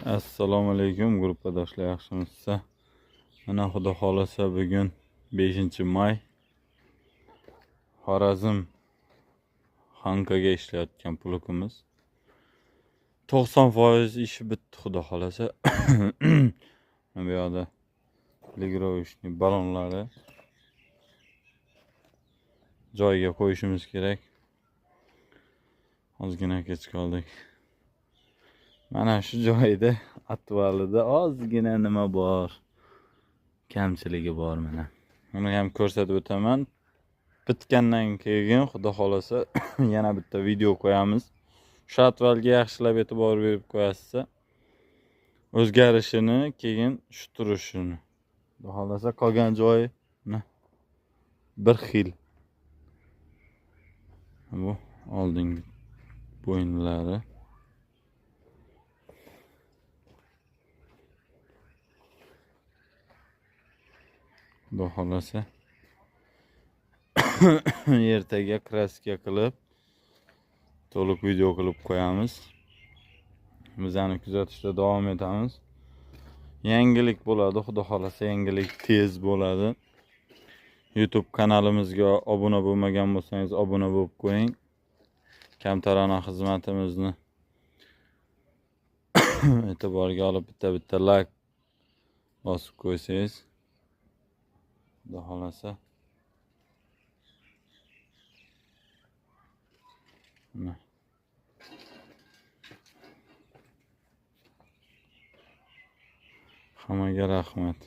Assalomu alaykum gruppadoshlar, yaxshimisizlar? Mana xudo xolasa bugun 5-may Xorazm Xankaga ishlayotgan plugimiz 90% ishi bitdi xudo xolasa. Bu yoqda ligrovichni balonlari joyiga qo'yishimiz kerak. Ozgina kech qoldik. Mana shu joyda atvalida ozgina nima bor, kamchiligi bor mana. Uni ham ko'rsatib o'taman. Bitgandan keyin xudo xolasa yana bitta video qo'yamiz. Shu atvalga yaxshilab e'tibor berib qo'yasiz. O'zgarishini, keyin shu turishini. Xudo xolasa qolgan joyi bir xil. Bu oldingi bo'yinlari. Xudo xolasa ertaga kraska qilib to'liq video qilib qo'yamiz. Bizani kuzatishda davom etamiz. Yangilik bo'ladi, xudo xolasa yangilik tez bo'ladi. YouTube kanalimizga obuna bo'lmagan bo'lsangiz obuna bo'lib qo'ying. Kamtarona xizmatimizni e'tiborga olib bitta-bitta like bosib qo'ysangiz xudo xolasa hammaga rahmat.